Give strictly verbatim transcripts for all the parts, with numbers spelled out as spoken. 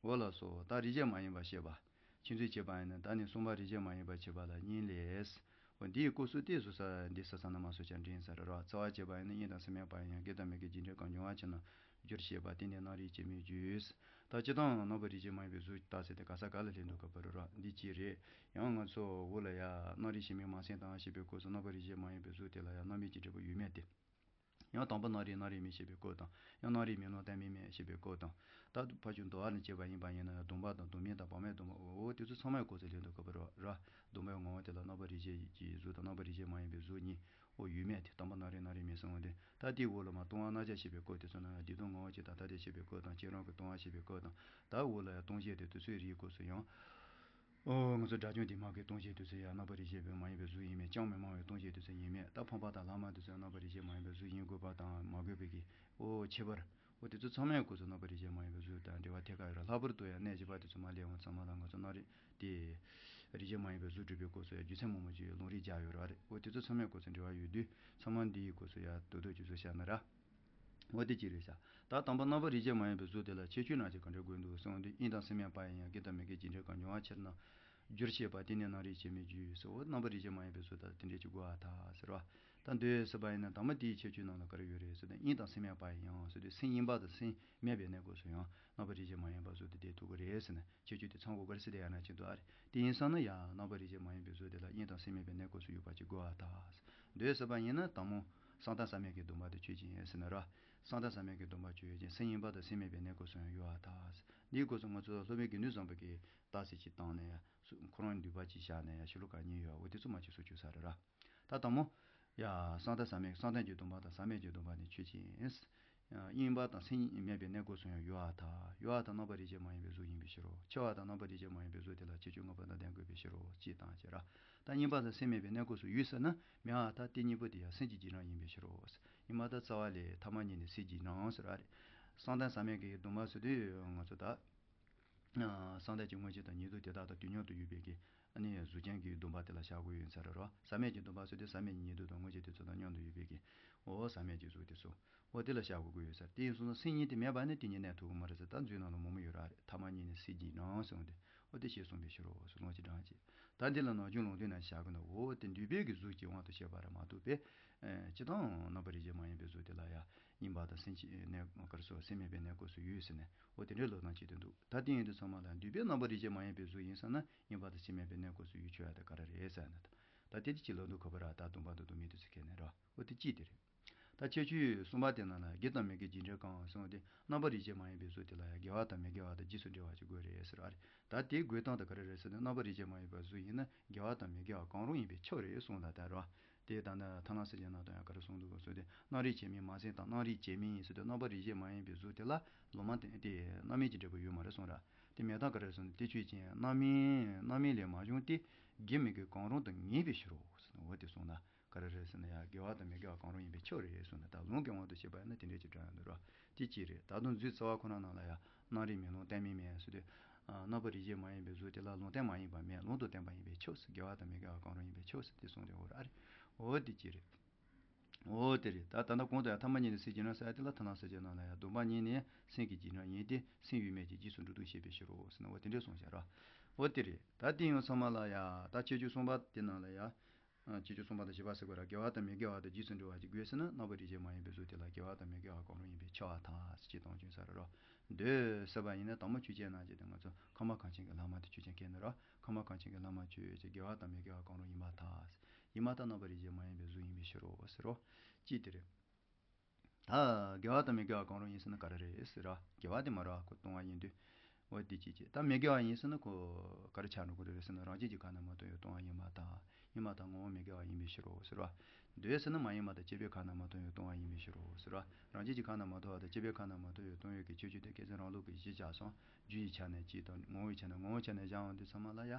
འོ་ལགས་སོ། ད་རིགས་ཅན་མ་ཡིན་པ་བཤད་པ། ཆུད་ཟོས་བྱས་པ་ཡིན་ན་ད་ནི་གསུམ་པ་རིགས་ཅན་མ་ཡིན་པ་བྱས་པ་ལ་གཉིས་ལས། འོ་འདིའི་སྐབས་སུ་དེ་བཟོ་ས་འདི་ས་ས་ན་མ་སོ་ཆ་འདྲེན་ས་ར་ར་རྩ་བ་བྱས་པ་ཡིན་ན་དབྱིངས་དང་སེམས་མེད་པ་ཡིན་ཡང་དགེ་དང་མི་དགེ་རྒྱུ་འབྲས་གང་འབྱུང་བ་ཕྱིར་ན་འགྱུར་ཞེས་པ་དེ་ནི་རྣམ་རིག་བྱེད་མིན་རྒྱུ། ད་སྤྱིར་བཏང་རྣམ་པ་རིགས་ཅན་མ་ཡིན་པའི་གཟུགས་བཏགས་ཟེར་ཏེ་ག་ས་ག་ལ་སླེབས་འདུག་ག་པ་ར་ར་འདི་གཅིག་རེད། ཡང་ང་ཚོ་འོག་ལ་ཡ་རྣམ་རིག་བྱེད་མིན་མ་སེམས་དང་ཞེས་པའི་སྐབས་སུ་རྣམ་པ་རིགས་ཅན་མ་ཡིན་པའི་གཟུགས་དེ་ལ་ཡ་རྣམ་སྨིན་གྱི་འབྲས་བུ་ཡོད་མེད་དེ། ཡང་དང་པོ་རྣམ་རིག་རྣམ་རིག་མིན་ཞེས་པའི་སྐབས་དང་། ཡང་རྣམ་རིག་མིན་ལུང་བསྟན་མིན་མེད་ཞེས་པའི་སྐབས་དང་། ད་ཕར་ཕྱོགས་འདུལ་བ་ལ་བྱེད་པ་ཡིན་པ་ཡིན་ན་ཡང་སྡོམ་པ་དང་སྡོམ་མིན་དང་བག་མེད་སྡོམ་པ། འོ་དེ་ཚོ་ཚང་མའི་སྐོར་ཚེ་ལེན་དུ་དགོས་པ་ར་ར། སྡོམ་པའི་ངོ་བོ་དེ་ལ་རྣམ་པ་རིགས་ཅན་གྱི་གཟུགས་དང་རྣམ་པ་རིགས་ཅན་མ་ཡིན་པའི་གཟུགས་གཉིས། འོ་ཡོད་མེད་དེ་དང་པོ་རྣམ་རིག་རྣམ་རིག་མིན་གསུངས་ཏེ། ད་དེའི་འོག་ལ་མ་སྟོང་པ་རྣམ་གཞག་ཞེས་པའི་སྐབས་དེ་ཚོ་ན་ཡང་བདེ་སྡུག་ངོ་བོ་གཅིག་དང་ཐ་དད་ཤེས་པའི་སྐབས་དང་བྱེ་བྲག་གི་སྟོང་པ་ཞེས་པའི་སྐབས་དང་། ད་འོག་ལ་ཡང་སྟོང་ཞེས་དེ་དུས་ཚོད་རིའི་སྐབས་སུ་ཡང་། ཨོ་ང་ཚོ་དགྲ་བཅོམ་དེ་མ་གི་སྟོང་ཞེས་དུས་ཚོད་ཡང་རྣམ་པ་རིགས་ཅན་པའི་མ་ཡིན་པའི་གཟུགས་ཡིན་མིན་ཅང་མི་སྨྲ་བའི་སྟོང་ཞེས་དུས་ཚོད་ཡིན་མིན། ད་ཕམ་པ་དང་ལྷག་མ་དུས་ཚོད་རྣམ་པ་རིགས་ཅན་མ་ཡིན་པའི་གཟུགས་ཡིན་དགོས་པ་དང་མ་དགོས་པའི་གི་ཨོ་ཁྱད་པར། ཨོ་དེ་ཚོ་ཚང་མའི་སྐབས་སུ་རྣམ་པ་རིགས་ཅན་མ་ཡིན་པའི་གཟུགས་དང་འབྲེལ་བ་ཐད་ཀར་ཡོད་ར། ལྷག་པར་དུ་ཡང་གནས་བཞི་པ་དེ་ཚོ་མ་སླེབས་འོང་ཚང་མ་ལ་ང་ཚོ་རྣམ་རིག་དེ་རིགས་ཅན་མ་ཡིན་པའི་གཟུགས་སྒྲུབ་པའི་སྐབས་སུ་ཡང་རྒྱུ་མཚན་མང་པོ་ཅིག་ལུང་རིགས་སྦྱར་ཡོད་ར་རེད། ཨོ་དེ་ཚོ་ཚང་མའི་སྐབས་སུ་འབྲེལ་བ་ཡོད་དུས་ཚང་མ་འདིའི་སྐབས་སུ་ཡང་དོ་དོ་ཅིག་ཚོ་བཤད་ན་ར། འོ་དེ་གཅིག་རེད་ཤག་ད་དང་པོ་རྣམ་པ་རིགས་ཅན་མ་ཡིན་པའི་གཟུགས་དེ་ལ་ཁྱད་ཆོས་རྣམས་ཀྱིས་གང་འདྲ་དགོས་འདུག་གསུངས་དུས་དབྱིངས་དང་སེམས་མེད་པ་ཡིན་ཡང་དགེ་དང་མི་དགེ་རྒྱུ་འབྲས་གང་འབྱུང་བ་ཕྱིར་ན་འགྱུར་ཞེས་པ་དེ་ནི་རྣམ་རིག་བྱེད་མིན་རྒྱུ་ཟེར། འོ་རྣམ་པ་རིགས་ཅན་མ་ཡིན་པའི་གཟུགས་དང་དེ་འདྲས་ཀྱི་དགོས་པ་ཐལ་ཟེར་བ། ད་འདོད་ཟེར་བ་ཡིན་ན་དང་པོ་དེའི་ཁྱད་ཆོས་རྣམས་ལ་ག་རེ་ཡོད་རེད་ཟེར་ན་དབྱིངས་དང་སེམས་མེད་པ་ཡིན་ཡང་ཟེར་དུས་སེམས་དབྱིངས་པ་དང་སེམས་མེད་པའི་གནས་སྐབས་སུ་ཡང་རྣམ་པ་རིགས་ཅན་མ་ཡིན་པའི་གཟུགས་དེ་བསྡད་ཐུབ་ཀྱི་རེད་ཟེར་ན། ཁྱད་ཆོས་དེ་ཚང་དགོས་ག་རེ་ཟེར་དེ་ཡང་ན་ཅི་འདུག་ཨ་རེད། དེ་ཡིན་ཙང་ན་ཡང་རྣམ་པ་རིགས་ཅན་མ་ཡིན་པའི་གཟུགས་དེ་ལ་དབྱིངས་དང་སེམས་མེད་པའི་གནས་སྐབས་སུ་ཡོད་པ་ཅིག་དགོས་པ་དང་། འདོད་ཟེར་བ་ཡིན་ན་དང་པོ་བསམ་གཏན་བསམ་མེད་ཀྱི་སྡོམ་པ་དེ་ཆོས་ཅན་ཡིན་ཟེར་ན་ར། བསམ་གཏན་བསམ་མེད་ཀྱི་སྡོམ་པ་ཆོས་ཅན་སེམས་ཡིན་པ་དང་སེམས་མེད་པའི་གནས་སྐབས་སུ་ཡང་ཡོད་པ་དང་། འདིའི་སྐབས་སུ་ང་ཚོ་སློབ་དཔོན་དགེ་འདུན་བཟང་པོ་གིས་རྟགས་གསལ་གྱིས་བཏང་ནས་ཡང་ཁོ་རང་འདུས་པ་གཅིག་བཞག་ནས་ཡང་ཤེས་ལུགས་གང་ཉིད་ཡོད་པ་འོ་དེ་ཚོ་མ་ཆོས་སུ་ཆོས་ས་རེད་ར། ད་དང་པོ། ཡ། བསམ་གཏན་བསམ་མེད་བསམ་གཏན་གྱི་སྡོམ་པ་དང་བསམ་མེད་ཀྱི་སྡོམ་པ་ནི་ཆོས་ཅན། དབྱིངས་པ་དང་སེམས་མེད་པའི་གནས་སྐབས་སུ་ཡང་ཡོད་པར་ཐལ། ཡོད་པར་ཐལ་རྣམ་པ་རིགས་ཅན་མ་ཡིན་པའི་གཟུགས་ཡིན་པའི་ཕྱིར་རོ། འཆི་བ་དང་རྣམ་པ་རིགས་ཅན་མ་ཡིན་པའི་གཟུགས་དེ་ལ་ཁྱད་ཆོས་ལྔ་པོ་དང་ལྡན་དགོས་པའི་ཕྱིར་རོ། ཅེས་དང་བཅས་ར། ད་དབྱིངས་པ་དང་སེམས་མེད་པའི་གནས་སྐབས་སུ་ཡོད་ཟེར་ན་མེད་པར་ཐལ། དེ་གཉིས་པོ་དེ་ཡང་སེམས་ཀྱི་བྱེ་བྲག་ཡིན་པའི་ཕྱིར་རོ། ཡིན་པར་ཐལ་རྩ་བ་ལས་ཐ་མ་གཉིས་ནི་སེམས་ཀྱི་བྱེ་བྲག་ཟེར་བ་རེད། བསམ་གཏན་བསམ་མེད་ཀྱི་སྡོམ་པ་ཟེར་དུས་ང་ཚོ་ད། བསམ་གཏན་གྱི་དངོས་གཞི་དང་ཉིད་དུ་དེ་དག་དང་དུས་མཉམ་དུ་ཡོད་པའི་གི། ཨ་ནི་གཟུགས་ཅན་གྱི་སྡོམ་པ་དེ་ལ་བཞག་དགོས་ཡོད་ཚར་རོ། བསམ་མེད་ཀྱི་སྡོམ་པ་ཟེར་དུས་བསམ་མེད་ཀྱི་ཉིད་དུ་དང་དངོས་གཞི་དེ་ཚོ་དང་མཉམ་དུ་ཡོད་པའི་གི། འོ་བསམ་མེད་ཀྱི་གཟུགས་དེ་ཚོ། འོ་དེ་ལ་བཞག་དགོས་ཀྱི་ཡོད་ཚར། དེ་ཡིན་སོང་ན་སེམས་ཉིད་དེ་མེད་པ་ནི་དེ་ཉིད་གནས་ཐུབ་ཀྱི་མ་རེད་ཟེར། ད་མཛོད་ནང་ལ་མང་པོ་ཡོད་ར་རེད། ཐ་མ་གཉིས་ནི་སེམས་ཀྱི་བྱེ་བྲག་ཟེར་འོང་དུས། འོ་དེ་ཞེས་གསུངས་པའི་ཕྱིར་རོ་ཟེར་ལུང་གཅིག་དྲངས་ཅིག་ད་འདི་ལ་ནང་རྒྱུད་ལུང་དོན་ནང་བཞག་གི་འདུག་འོ་དེ་འདུས་པའི་གི་གཟུགས་ཀྱི་དབང་དུ་བྱས་པ་རེད་མ་གཏོགས་པས། ཨེ། སྤྱིར་བཏང་རྣམ་པ་རིགས་ཅན་མ་ཡིན་པའི་གཟུགས་དེ་ལ་ཡང་དབྱིངས་པ་དང་སེམས་ཀྱི་གནས་སྐབས་སུ་སེམས་མེད་པའི་གནས་སྐབས་སུ་ཡོད་ཟེར་ནས། འོ་དེ་འདྲའི་ལབ་སྟངས་ཅིག་ཏུ་འདུག་ད་དེ་ཡིན་དུས་ཚང་མ་ལ་འདུས་པའི་རྣམ་པ་རིགས་ཅན་མ་ཡིན་པའི་གཟུགས་ཡིན་ཟེར་ན་དབྱིངས་པ་དང་སེམས་མེད་པའི་གནས་སྐབས་སུ་ཡོད་ཆོག་ཡ་དེ་ག་རེ་རེད་ཟེར་ན། ད་དེ་དེ་ཅི་ལབ་འདུག་གོ་བ་ར། ད་སྡོམ་པ་དང་སྡོམ་མིན་དུ་ཚིག་ཁས་ནས་ར། འོ་དེ་ཅི་དེ་རེད། ད་ཁྱད་ཆོས་གསུམ་པ་དེ་ནང་ལ་དགེ་དང་མི་དགེ་རྒྱུ་འབྲས་གང་གསུངས་ཏེ་རྣམ་པ་རིགས་ཅན་མ་ཡིན་པའི་གཟུགས་དེ་ལ་ཡང་དགེ་བ་དང་མི་དགེ་བ་དང་རྗེས་སུ་འབྲེལ་བ་ཅིག་དགོས་རེད་ཟེར་བ་རེད། ད་དེ་དགོས་སྟངས་དེ་ག་རེ་རེད་ཟེར་ན་རྣམ་པ་རིགས་ཅན་མ་ཡིན་པའི་གཟུགས་ཡིན་ན་དགེ་བ་དང་མི་དགེ་བ་གང་རུང་ཡིན་པས་ཁྱབ་རེད་གསུངས་ལ་ད་ར། དེ་ད་ནི་ཐར་ལམ་གསལ་བྱེད་ནང་དུ་ཡང་ག་རེ་གསུངས་འདུག་གོ་ཟེར་ཏེ། རྣམ་རིག་བྱེད་མིན་མ་སེམས་དང་། རྣམ་རིག་བྱེད་མིན་ཟེར་ཏེ་རྣམ་པ་རིགས་ཅན་མ་ཡིན་པའི་གཟུགས་དེ་ལ་ལོག་མ་བསྟན་ཏེ་རྣམ་སྨིན་གྱི་འབྲས་བུ་ཡོད་མ་རེད་གསུངས་ར། དེ་མེད་དང་ག་རེ་གསུངས་ཏེ། དེ་ཆོས་ཅན། རྣམ་སྨིན་རྣམ་སྨིན་ལས་མ་བྱུང་སྟེ། དགེ་མི་དགེ་གང་རུང་དུ་ངེས་པའི་ཕྱིར་རོ། འོ་དེ་གསུངས་ན་ག་རེ་རེད་ཟེར་ན་ཡང་དགེ་བ་དང་མི་དགེ་བ་གང་རུང་ཡིན་པས་ཁྱབ་རེད་གསུངས་ན། ད་ལུང་གི་དབང་དུ་བྱས་པ་ཡིན་ན་དེ་འདྲས་ཅིག་དྲངས་ཡོང་དུས་ར། དེ་གཅིག་རེད། ད་དུང་མཛོད་རྩ་བ་ཁོ་ན་ནང་ལ་ཡང་རྣམ་རིག་མིན་ལུང་བསྟན་མིན་མེད་ཟེར་དུས། རྣམ་པ་རིགས་ཅན་མ་ཡིན་པའི་གཟུགས་དེ་ལ་ལུང་བསྟན་མ་ཡིན་པ་མེད། ལུང་དུ་བསྟན་པ་ཡིན་པས་ཁྱབ་ཟེར། དགེ་བ་དང་མི་དགེ་བ་གང་རུང་ཡིན་པས་ཁྱབ་ཟེར་དེ་གསུངས་ཏེ། འོ་ར་ཨ་རེ། འོ་དེ་གཅིག་རེད། འོ་དེ་རེད། ད་ད་ལྟ་གོང་དུ་ཡང་ཐ་མ་གཉིས་ནི་སེམས་ཀྱི་བྱེ་བྲག་ཟེར་ཡ་དེ་ལ་ཐར་ལམ་གསལ་བྱེད་ནང་ལ་ཡང་སྡོམ་པ་གཉིས་ནི་སེམས་ཀྱི་བྱེ་བྲག་ཡིན་ཏེ། སེམས་ཡོད་མེད་ཀྱི་རྗེས་སུ་འགྲོ་ལྡོག་ཤེས་པའི་ཕྱིར་རོ་ཟེར་ན་འོ་དེ་འདྲས་གསུངས་བཞག་ར། འོ་དེ་རེད། ད་དེ་ཡང་ཚང་མ་ལ་ཡང་ད་ཁྱད་ཆོས་གསུམ་པ་དེ་ནང་ལ་ཡང་། ཁྱད་ཆོས་གསུམ་པ་དང་བཞི་པ་ཟེར་དགོས་ར། དགེ་བ་དང་མི་དགེ་བ་དང་རྗེས་སུ་འབྲེལ་བ་ཅིག་དགོས་ཟེར་ན་རྣམ་པ་རིགས་ཅན་མ་ཡིན་པའི་གཟུགས་དེ་ལ་དགེ་བ་དང་མི་དགེ་བ་གང་རུང་ཡིན་པས་ཁྱབ་པར་ཐལ་ཟེར་གྱི་དོན་ཅུང་ཟད་རེད་རོ། འདོད་ཟེར་བ་ཡིན་ན་དང་པོ་ཆོས་ཅན་རྣམས་ཀྱི་དེ་ང་ཚོ་ཁམས་པ་གངས་ཅན་གྱི་ལྷག་མ་དེ་ཆོས་ཅན་ཁས་ནི་རོ། ཁམས་པ་གངས་ཅན་གྱི་ལྷག་མ་ཆོས་ཅན་དགེ་བ་དང་མི་དགེ་བ་གང་རུང་ཡིན་པར་ཐལ། ཡིན་པར་ཐལ་རྣམ་པ་རིགས་ཅན་མ་ཡིན་པའི་གཟུགས་ཡིན་པའི་ཕྱིར་རོ་ཟེར་རོ། ཅི་དེ་རེད། ད་དགེ་བ་དང་མི་དགེ་བ་གང་རུང་ཡིན་ཟེར་ན་ག་རེ་རེད་ཟེར་ར། དགེ་བ་དེ་མ་ར་ཁོ་སྟོང་པ་ཡིན་དུས། འོ་དེ་ཅི་ཅི། ད་མི་དགེ་བ་ཡིན་ཟེར་ན་ཁོ་ག་རེ་ཆགས་འགྲོ་གི་རེད་ཟེར་ན་རང་བཞིན་གྱིས་ཁ་ན་མ་ཐོ་ཡོད་སྟོང་པ་ཡིན་པར་ཐལ། ཡིན་པར་ཐལ་ངོ་བོ་མི་དགེ་བ་ཡིན་པའི་ཕྱིར་རོ་ཟེར་བ། འདོད་ཟེར་ན་མ་ཡིན་པ་དང་བཅས་པའི་ཁ་ན་མ་ཐོ་ཡོད་སྟོང་པ་ཡིན་པའི་ཕྱིར་རོ་ཟེར་བ། རང་བཞིན་གྱིས་ཁ་ན་མ་ཐོ་བ་དང་བཅས་པའི་ཁ་ན་མ་ཐོ་ཡོད་སྟོང་ཡོད་ཀྱི་ཁྱད་ཆོས་དེ་ཁས་བླངས་རང་ལུགས་ཀྱི་གཞི་བཞག་སོང་། རྒྱུ་ཡི་ཆ་ནས་གཅིག་དང་ངོ་བོའི་ཆ་ནས་ངོ་བོའི་ཆ་ནས་བཞག་འོང་དུས་ཚང་མ་ལ་ཡ།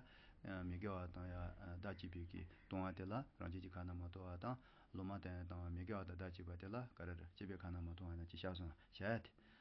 མི་དགེ་བ་དང་ཡ་བདག་གཅིག་པའི་གི་སྟོང་པ་དེ་ལ་རང་བཞིན་གྱིས་ཁ་ན་མ་ཐོ་བ་དང་། ལོག་མ་བསྟན་དང་མི་དགེ་བ་དང་བདག་གཅིག་པ་དེ་ལ་ག་རེ་རེ་བཅས་པའི་ཁ་ན་མ་ཐོ་བ་ན་ཅི་བཞག་སོང་བྱས་ཏེ།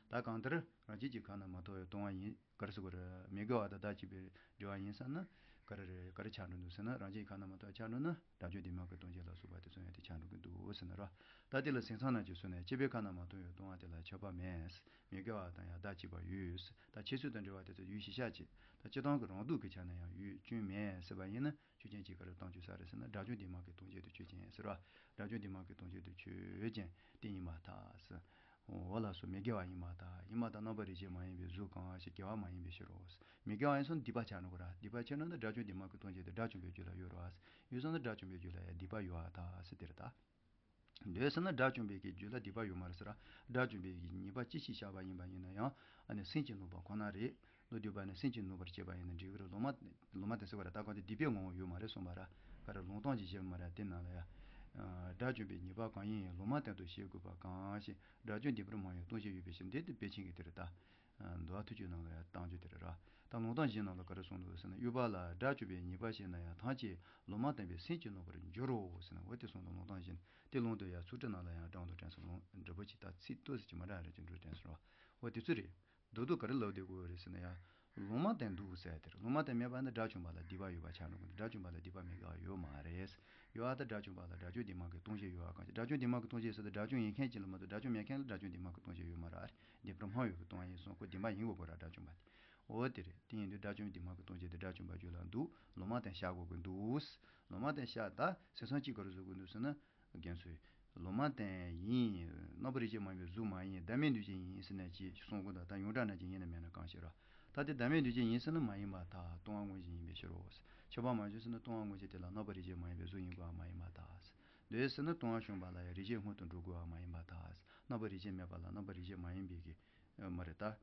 ད་གང་ལྟར་རང་བཞིན་གྱིས་ཁ་ན་མ་ཐོ་བའི་སྟོང་པ་ཡིན། ག་རེ་ཟེར་དགོས་རེད། མི་དགེ་བ་དང་བདག་གཅིག་པའི་འབྲེལ་བ་ཡིན་ཟེར་ན། ག་རེ་རེད། ག་རེ་ཆགས་འགྲོ་འདུག་ཟེར་ན། རང་བཞིན་གྱི་ཁ་ན་མ་ཐོ་བ་ཆགས་འགྲོ་ན་སྒྲ་སྐྱོན་དེ་མ་གི་སྟོང་ཆ་ལ་སོགས་པ་དེ་ཚོ་ཡང་དེ་ཆགས་འགྲོ་གི་འདུག་ཟེར་ན་ར། ད་དེ་ལ་སེམས་ཚང་ན་ཅིག་སོང་ནས་སྤྱི་པའི་ཁ་ན་མ་ཐོ་བའི་ལྟུང་བ་དེ་ལ་ཁྱབ་པ་མེད། མི་དགེ་བ་དང་ཡང་ཟླ་གཅིག་པ་ཡོད། ད་འཆད་ཚུལ་དང་འབྲེལ་བ་དེ་ཚོ་ཡུལ་གཞི་བཞག་ཅིག་ད་སྤྱི་བཏང་གི་རང་ལྡོག་གི་ཆ་ནས་ཡང་ཡུལ་སྐྱོན་མེད་ཟེར་བ་ཡིན་ན། ཆོས་ཅན་གྱི་ག་རེ་སྟོང་ཆོས་ས་རེད་ཟེར་ན། སྒྲ་སྐྱོན་དེ་མ་གི་སྟོང་ཆོས་དེ་ཆོས་ཅན་ཟེར་བ། སྒྲ་སྐྱོན་དེ་མ་གི་སྟོང་ཆོས་དེ་ཆོས་ཅན་དེ་ཡིན་མ་ཐག་ཟེར། འོ་ལགས་སོ། མི་དགེ་བ་ཡིན་མ་ཐག་ཡིན་མ་ཐག་རྣམ་པར་རིག་བྱེད་མ་ཡིན་པའི་གཟུགས་གང་ཞིག་དགེ་བ་མ་ཡིན་པའི་ཕྱིར་རོ། མི་དགེ་བ་ཡིན་སོང་ན་སྡིག་པ་ཆགས་འགྲོ་གི་ར། སྡིག་པ་ཆགས་འགྲོ་ན་སྒྲ་སྐྱོན་དེ་མ་གི་སྟོང་ཆོས་དེ་དགྲ་བཅོམ་པའི་རྒྱུད་ལ་ཡོད་རོ། ཡོད་སོང་ན་དགྲ་བཅོམ་པའི་རྒྱུད་ལ་ཡང་སྡིག་པ་ཡོད་ཨ་ཐག་ཟེར་དེ་རེད་ད། འདོད་ཟེར་ན་དགྲ་བཅོམ་པའི་གི་རྒྱུད་ལ་སྡིག་པ་ཡོད་མ་རེད་ཟེར་ར། དགྲ་བཅོམ་པའི་གི་ཉེས་པ་ཅི་ཞིག་བཤགས་པ་ཡིན་པ་ཡིན་ན་ཡང་ཨ་ནི་སེམས་ཀྱིས་ནོར་བ་ཁོ་ན་རེད། མདོར་བསྡུས་པ་ནི་སེམས་ཀྱིས་ནོར་བར་བྱེད་པ་ཡིན་ན་འགྲིག་གི་རེད། ལུང་མ་ལུང་མ་བསྟན་ཟེར་བ་རེད། ད་གང་དེ་སྡིག་པའི་ངོ་བོ་ཡོད་མ་རེད་གསུངས་པ་ར། ག་རེ་ལུང་སྟོང་གི་བཞི་པ་མ་རེད། དེ་ནང་ལ་ཡང་དགྲ་བཅོམ་པའི་ཉེས་པ་གང་ཡིན་ཡང་ལུང་མ་བསྟན་དུ་བྱེད་དགོས་པ་གང་ཞིག་དགྲ་བཅོམ་བདེན་པར་མ་ཡིན་སྟོང་ཆོས་ཡོད་པའི་ཕྱིར། འདི་དེ་དཔེ་ཆེན་གྱི་དེ་རེད་ད། འདུལ་བ་མཐུ་ཆེན་ནང་ལ་ཡང་བཏང་རྒྱུ་དེ་རེད་ར། ད་ལུང་སྟོང་བཞི་ནང་ལ་ག་རེ་གསུངས་འདུག་ཟེར་ན། དབྱུག་པ་ལ་དགྲ་བཅོམ་པའི་ཉེས་པ་ཤེས་ན་ཡང་། ཐམས་ཅད་ལུང་མ་བསྟན་པའི་སེམས་ཀྱིས་ནོར་བར་འགྱུར་རོ་ཟེར་ན། འོ་དེ་གསུངས་འདུག་ལུང་སྟོང་བཞི་ནི། དེ་ལུང་དུ་ཡང་ཚིག་འབྲུ་ནང་ལ་ཡང་དྲང་དུ་དྲན་སོང་། ལུང་འབྲི་བོ་ཅིག་ད་ཚིག་ཏོག་ཙམ་ཅིག་མ་འདྲ་རེ་ཅིག་འབྲུ་དྲན་སོང་ར། འོ་དེ་ཚོ་རེད། མདོར་བསྡུས་ག་རེ་ལབ་བསྡད་དགོས་རེད་ཟེར་ན་ཡང་། ལུང་མ་བསྟན་འདུག་ཟེར་དེར། ལུང་མ་བསྟན་མེད་པ་ནི་དགྲ་བཅོམ་པ་ལ་སྡིག་པ་ཡོད་པ་ཆགས་འགྲོ་གི་འདུག་དགྲ་བཅོམ་པ་ལ་སྡིག་པ་མི་དགེ་བ་ཡོད་མ་རེད། ཡོད་ཨ། ད་དགྲ་བཅོམ་པ་ལ་དགྲ་བཅོམ་དེ་མ་གི་སྟོང་ཆོས་ཡོད་ཨ། གང་ཞིག་དགྲ་བཅོམ་དེ་མ་གི་སྟོང་ཆོས་ཟེར་ཏེ་དགྲ་བཅོམ་ཡིན་མཁན་ཅིག་ལ་མ་གཏོགས་དགྲ་བཅོམ་མེད་མཁན་ལ་དགྲ་བཅོམ་དེ་མ་གི་སྟོང་ཆོས་ཡོད་མ་རེད་ཨ། བདེན་པར་སྨྲ་བའི་གི་སྟོང་བ་ཡིན་སོང་། ཁོ་བདེན་པ་ཡིན་དགོས་གོ་ར་དགྲ་བཅོམ་པ་དེ། འོ་དེ་རེད། དེ་ཡིན་དུས་དགྲ་བཅོམ་དེ་མ་གི་སྟོང་ཆོས་དེ་དགྲ་བཅོམ་པ་རྒྱུད་ལ་འདུག་ལུང་མ་བསྟན་བཤགས་དགོས་གི་འདུག་ལུང་མ་བསྟན་བཤགས། ད་སེམས་བསམ་གཅིག་ག་རེ་བཟོ་དགོས་འདུག་ཟེར་ན། རྒན་ཚོས། ལུང་མ་བསྟན་ཡིན། རྣམ་པར་རིག་བྱེད་མ་ཡིན་པའི་གཟུགས་མ་ཡིན། བདག་མེད་འདུས་བྱས་ཡིན་ཟེར་ནས་ཅིག་གསུང་གི་འདུག་ད་ཡོངས་གྲགས་ནང་བཞིན་ཡིན་ན་མིན་ན་གང་ཤེས་རོ། ད་དེ་བདག་མེད་འདུས་བྱས་ཡིན་ཟེར་ན་མ་ཡིན་པར་ཐལ། ལྟུང་བ་དངོས་གཞི་ཡིན་པའི་ཕྱིར་རོ། ཁྱབ་པ་མ་བྱུང་ཟེར་ན་ལྟུང་བ་དངོས་གཞི་དེ་ལ་རྣམ་པར་རིག་བྱེད་མ་ཡིན་པའི་གཟུགས་ཡིན་དགོས་པ་མ་ཡིན་པར་ཐལ། འདོད་ཟེར་ན་ལྟུང་བ་བྱུང་བ་ལ་ཡང་རིག་བྱེད་སྔོན་དུ་འགྲོ་དགོས་པ་མ་ཡིན་པར་ཐལ། རྣམ་པར་རིག་བྱེད་མེད་པ་ལ་རྣམ་པར་རིག་བྱེད་མ་ཡིན་པའི་གི་མ་རེད་ད།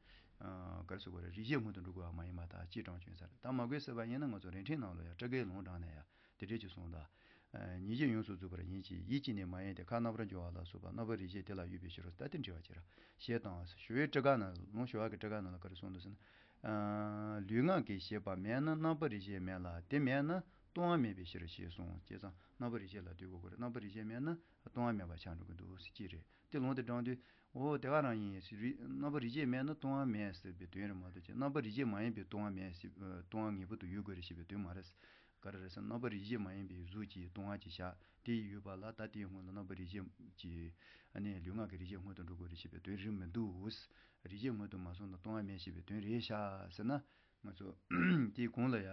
ག་རེ་ཟེར་དགོས་རེད། རིག་བྱེད་སྔོན་དུ་འགྲོ་དགོས་པ་མ་ཡིན་པར་ཐལ། ཅེས་དྲང་བྱུང་ཡིན་ས་རེད། ད་མ་དགོས་ཟེར་བ་ཡིན་ན་ང་ཚོ་རིན་ཆེན་ནང་ལ་ཡང་སྤྲུལ་སྐུའི་ལུང་དྲངས་ནས་ཡང་དེ་འདྲས་ཅིག་གསུངས་ད། ཉིད་གཞི་ཡོངས་སུ་རྫོགས་པར་ཡིན་གྱི། ཡིད་ཀྱིས་ནི་མ་ཡིན་ཏེ། ཁ་རྣམ་པར་སྦྱོར་བ་ལ་སོགས་པ་རྣམ་པར་རིག་བྱེད་དེ་ལ་ཡོད་པའི་ཕྱིར་རོ། ད་དེ་འདྲི་བ་ཅི་ར། ཞེས་དང་། ཞི་བའི་ཊཱི་ཀ་ནང་། ལུང་ཞི་བ་གི་ཊཱི་ཀ་ནང་ལ་ག་རེ་གསུངས་འདུག་ཟེར་ན། ལུས་ངག་གི་ཤེས་པ་མེད་ན་རྣམ་པར་རིག་བྱེད་མེད་ལ། དེ་མེད་ན་ལྟུང་བ་མེད་པའི་ཕྱིར་ཞེས་གསུངས། བྱས་ཙང་རྣམ་པར་རིག་བྱེད་ལ་ལྟོས་དགོས་ཀྱི་རེད། རྣམ་པར་རིག་བྱེད་མེད་ན་ལྟུང་བ་མེད་པ་ཆགས་འགྲོ་གི་འདུག་ཟེར་གྱི་རེད། དེ་ལུང་དེ་དྲངས་དུས། འོ་དེ་ག་རང་ཡིན། རྣམ་པར་རིག་བྱེད་མེད་ན་ལྟུང་བ་མེད་ཟེར་བའི་དོན་རེད་མ་གཏོགས་ཀྱི། རྣམ་པར་རིག་བྱེད་མ་ཡིན་པའི་ལྟུང་བ་མེད་ཟེར། ལྟུང་བ་ངེས་པར་དུ་ཡོད་དགོས་རེད་ཞེས་པའི་དོན་མ་རེད། ག་རེ་རེད་ཟེར་ན། རྣམ་པར་རིག་བྱེད་མ་ཡིན་པའི་གཟུགས་ཀྱི་ལྟུང་བ་ཅིག་བཞག་དེ་ཡོད་པ་ལ། ད་དེའི་སྔོན་ལ་རྣམ་པར་རིག་བྱེད་ཀྱི་ཨ་ནི་ལུས་ངག་གི་རིག་བྱེད་སྔོན་དུ་འགྲོ་དགོས་རེད་ཞེས་པའི་དོན་རེད་མི་འདུག་རིག་བྱེད་སྔོན་དུ་མ་སོང་ན་ལྟུང་བ་མེད་ཞེས་པའི་དོན་རེད་ཤག་ཟེར་ན། ང་ཚོ་དེའི་གོང་ལ་ཡ།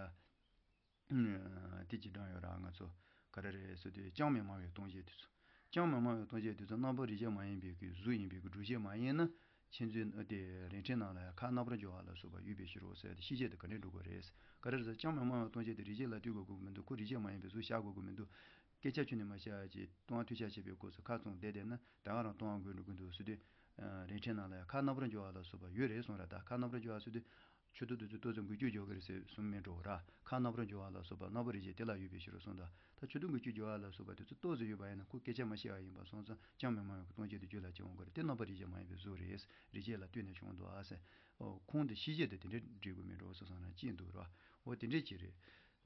དེ་ཅི་དྲང་ཡོད་ར། ང་ཚོ་ག་རེ་རེད་ཟེར་དུས། ཅང་མི་སྨྲ་བའི་ལྟུང་བྱེད་དེ་ཚོ། ཅང་མི་སྨྲ་བའི་ལྟུང་བྱེད་དེ་ཚོ་རྣམ་པར་རིག་བྱེད་མ་ཡིན་པའི་གི་གཟུགས་ཡིན་པའི་གི་སྒྲུབ་བྱེད་མ་ཡིན་ན། ཕྱིན་ཆད་དེ་རིན་ཆེན་ནང་ལ་ཡང་ཁ་རྣམ་པར་སྦྱོར་བ་ལ་སོགས་པ་ཡོད་པའི་ཕྱིར་རོ་ཟེར་ཏེ་ཤེས་བྱེད་དེ་ག་ནས་འགྲོ་དགོས་རེད། ག་རེ་རེད་ཟེར། ཅང་མི་སྨྲ་བའི་ལྟུང་བྱེད་དེ་རིག་བྱེད་ལ་ལྟོས་དགོས་ཀྱི་མི་འདུག་ཁོ་རིག་བྱེད་མ་ཡིན་པའི་གཟུགས་བཞག་དགོས་ཀྱི་མི་འདུག་སྐད་ཆ་ཁྱོན་ནས་མ་བཤད་ཅིག་ལྟུང་བ་འཐུས་ཤོར་བྱེད་པའི་སྐབས་སུ་ཁ་ཙམ་བསྡད་བསྡད་ན་ད་ག་རང་ལྟུང་བ་འགོས་འགྲོ་གི་འདུག་ཟེར་དུས། རིན་ཆེན་ནང་ལ་ཡང་ཁ་རྣམ་པར་སྦྱོར་བ་ལ་སོགས་པ་ཡོད་རེད་གསུངས་ར། ད་ཁ་རྣམ་པར་སྦྱོར་བ་ཟེར་དུས། མཆུ་ཏོ་དེ་ཚོ་ཏོག་ཙམ་འགུལ་སྐྱོད་འཇོག་གི་རེད་ཟེར་གསུངས་མེད་འགྲོ་ར། ཁ་རྣམ་པར་སྦྱོར་བ་ལ་སོགས་པ་རྣམ་པར་རིག་བྱེད་དེ་ལ་ཡོད་པའི་ཕྱིར་རོ་གསུངས་ད། ད་མཆུ་ཏོ་འགུལ་སྐྱོད་འཇོག་པ་ལ་སོགས་པ་དེ་ཚོ་ཏོག་ཙམ་ཡོད་པ་ཡིན་ན་ཁོ་སྐད་ཆ་མ་བཤད་པ་ཡིན་པ་སོང་ཙང་ཅང་མི་སྨྲ་བའི་ལྟུང་བྱེད་དེ་རྒྱུད་ལ་སྐྱེ་འོང་གི་རེད། དེ་རྣམ་པར་རིག་བྱེད་མ་ཡིན་པའི་གཟུགས་རེད། རིག་བྱེད་ལ་ལྟོས་ནས་བྱུང་འདུག་ཨ་ཟེར། ཨོ་ཁུངས་དེ་ཤེས་བྱེད་དེ་དེ་འདྲས་འགྲིག་གི་མེད་འགྲོ་བསམ་སོང་ན་ཅི་འདུག་ར། འོ་དེ་འདྲས་ཅིག་རེད།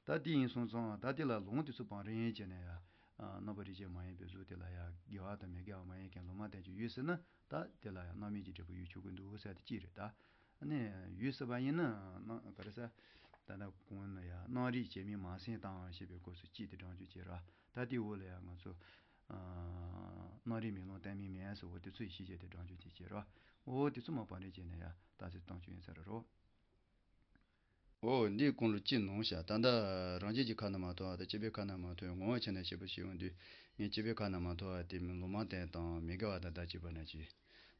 ད་དེ་ཡིན་སོང་ཙང་ད་དེ་ལ་ལུང་དེ་ཚོ་བང་རིམ་བྱས་ནས་ཡ། རྣམ་པར་རིག་བྱེད་མ་ཡིན་པའི་གཟུགས་དེ་ལ་ཡ་དགེ་བ་དང་མི་དགེ་བ་མ་ཡིན་མཁན་ལུང་མ་བསྟན་གྱི་ཡོད་ཟེར་ན། ད་དེ་ལ་ཡང་རྣམ་སྨིན་གྱི་འབྲས་བུ་ཡོད་ཆོག་གི་འདུག་ཟེར་ཏེ་གཅིག་རེད་ད། ཨ་ནི་ཡོད་ཟེར་བ་ཡིན་ན་ག་རེ་ཟེར། ད་ལྟ་གོང་ན་ཡང་རྣམ་རིག་བྱེད་མིན་མ་སེམས་དང་ཞེས་པའི་སྐབས་སུ་གཅིག་དེ་དྲང་བཅུག་བྱེད་ར། ད་དེའི་འོག་ལ་ཡང་ང་ཚོ་རྣམ་རིག་མིན་ལུང་བསྟན་མིན་མེད་ཟེར། འོ་དེ་ཚོ་ཡི་ཤེས་བྱེད་དེ་དྲང་བཅུག་བྱེད་བྱེད་ར། འོ་དེ་ཚོ་མ་བང་རིམ་བྱས་ནས་ཡང་ད་ཚོད་བཏང་བཅུག་ཡིན་ས་རེད་རོ། འོ་འདིའི་གོང་ལ་ཅི་ནང་བཞིན་ད་ལྟ་རང་བཞིན་གྱི་ཁ་ན་མ་ཐོ་བ་དང་སྤྱི་པའི་ཁ་ན་མ་ཐོ་བའི་ངོ་བོ་ཆ་ནས་ཞིབ་པོ་ཞིག་ཡོང་དུས། ངས་སྤྱི་པའི་ཁ་ན་མ་ཐོ་བ་དེ་མིན་ལུང་མ་བསྟན་དང་མི་དགེ་བ་དང་ཟླ་གཅིག་པ་ན་ཅི་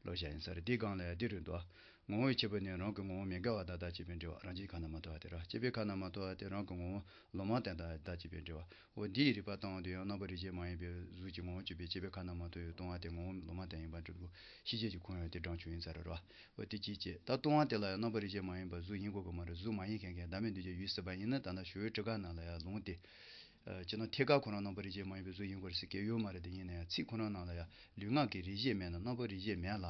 ལོ་བྱ་ཡིན་ས་རེད། དེའི་སྒང་ལ་ཡང་འདི་རེད་འདུག་ངོ་བོའི་ཁྱད་པར་ནི་རང་གི་ངོ་བོ་མི་དགེ་བ་དང་ཟླ་གཅིག་པའི་འབྲེལ་བ། རང་བཞིན་གྱི་ཁ་ན་མ་ཐོ་བ་དེ་ར། སྤྱི་པའི་ཁ་ན་མ་ཐོ་བ་དེ་རང་གི་ངོ་བོ་ལུང་མ་བསྟན་དང་ཟླ་གཅིག་པའི་འབྲེལ་བ། འོ་འདི་ཡི་རིགས་པ་བཏང་དུས་ཡང་རྣམ་པར་རིག་བྱེད་མ་ཡིན་པའི་གཟུགས་ཀྱི་ངོ་བོ་གཅིག་པའི་སྤྱི་པའི་ཁ་ན་མ་ཐོ་བའི་ལྟུང་བ་དེ་ངོ་བོ་ལུང་མ་བསྟན་ཡིན་པ་འགྲུབ་དགོས། ཤེས་བྱེད་ཀྱི་ཁུངས་ཡང་དེ་དྲང་བཅུག་ཡིན་ས་རེད་ར། འོ་དེ་གཅིག་བྱས། ད་ལྟུང་བ་དེ་ལ་ཡང་རྣམ་པར་རིག་བྱེད་མ་ཡིན་པ་གཟུགས་ཡིན་དགོས་ཀྱི་མ་རེད། གཟུགས་མ་ཡིན་མཁན་གྱི་བདག་མེད་འདུས་བྱས་ཡོད་ཟེར་བ་ཡིན་ན། ད་ལྟ་ཞི་བའི་ཊཱི་ཀ་ནང་ལ་ཡང་ལུང་དེ། སྤྱིར་ན་ཐད་ཀར་ཁོ་རང་རྣམ་པར་རིག་བྱེད་མ་ཡིན་པའི་གཟུགས་ཡིན་དགོས་རེད་ཟེར་མཁན་ཡོད་མ་རེད། དེ་ཡིན་ན་ཡང་ཚིག་ཁོ་རང་ནང་ལ་ཡང་ལུས་ངག་གི་རིག་བྱེད་མེད་ན་རྣམ་པར་རིག་བྱེད་མེད་ལ།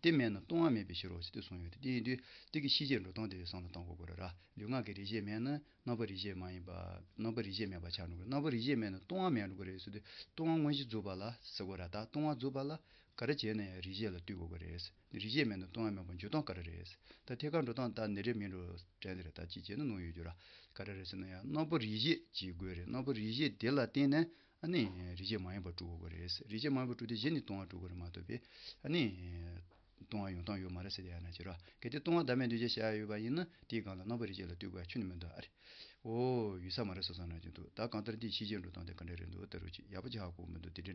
དེ་མེད་ན་ལྟུང་བ་མེད་པའི་ཕྱིར་རོ་ཟེར་དེ་གསུངས་ཡོད་དེ། དེ་ཡིན་དུས་དེ་གི་ཤེས་བྱེད་འགྲོ་སྟངས་དེ་བསམ་བློ་གཏོང་དགོས་དགོས་རེད་ར། ལུས་ངག་གི་རིག་བྱེད་མེད་ན་རྣམ་པར་རིག་བྱེད་མ་ཡིན་པ། རྣམ་པར་རིག་བྱེད་མེད་པ་ཆགས་འགྲོ་གི་རེད། རྣམ་པར་རིག་བྱེད་མེད་ན་ལྟུང་བ་མེད་འགྲོ་གི་རེད་ཟེར་དུས་ལྟུང་བ་དངོས་གཞི་རྫོགས་པ་ལ་ཟེར་དགོས་ར། ད་ལྟུང་བ་རྫོགས་པ་ལ་ ག་རེ་བྱས་ན་ཡང་རིགས་ཤེས་ལ་ལྟོས་དགོས་ཀྱི་རེད། རིགས་ཤེས་མེད་ན་སྟོང་པ་མེད་པ་འཇོག་སྟངས་ག་རེ་རེད། ད་ཐད་ཀར་འགྲོ་སྟངས་ད་ནི་རེད་མིན་འགྲོ་དྲན་དེ་རེད། ད་ཅི་བྱས་ན་ནོར་ཡོད་རྒྱུ་ར། ག་རེ་རེད་ཟེར་ན་ཡང་རྣམ་པ་རིགས་ཤེས་ཅིག་དགོས་རེད། རྣམ་པ་རིགས་ཤེས་དེ་ལ་བརྟེན་ནས་ཨ་ནི་རིགས་ཤེས་མ་ཡིན་པ་སྒྲུབ་དགོས་ཀྱི་རེད། རིགས་ཤེས་མ་ཡིན་པ་སྒྲུབ་དུས་གཞི་ནས་སྟོང་པ་སྒྲུབ་དགོས་རེད་མ་གཏོགས་པས་ཨ་ནི་སྟོང་པ་ཡོང་སྟངས་ཡོད་མ་རེད་ཟེར་ཡ་ན་བྱེད་རོགས། གལ་ཏེ་སྟོང་པ་བདག་མེད་འདོད་ཆགས་བྱ་ཡ་ཡོད་པ་ཡིན་ན་དེའི་སྒང་ལ་རྣམ་པ་རིགས་ཤེས་ལ་ལྟོས་དགོས་ཡ་ཁྱོན་ནས་མི་འདུག་ཨ་རེ། ཨོ་ཡོད་ས་མ་རེད་བསམ་བསམ་ན་གྱི་འདུག་ད་གང་ལྟར་འདི་ཕྱི་རྒྱལ་འགྲོ་སྟངས་དེ་ག་འདྲ་རེད་འདུག་ལྟ་རོགས་ཅིག་ཡག་པོ་ཅིག་ཧ་གོ་མི་འདུག་དེ་འདྲ།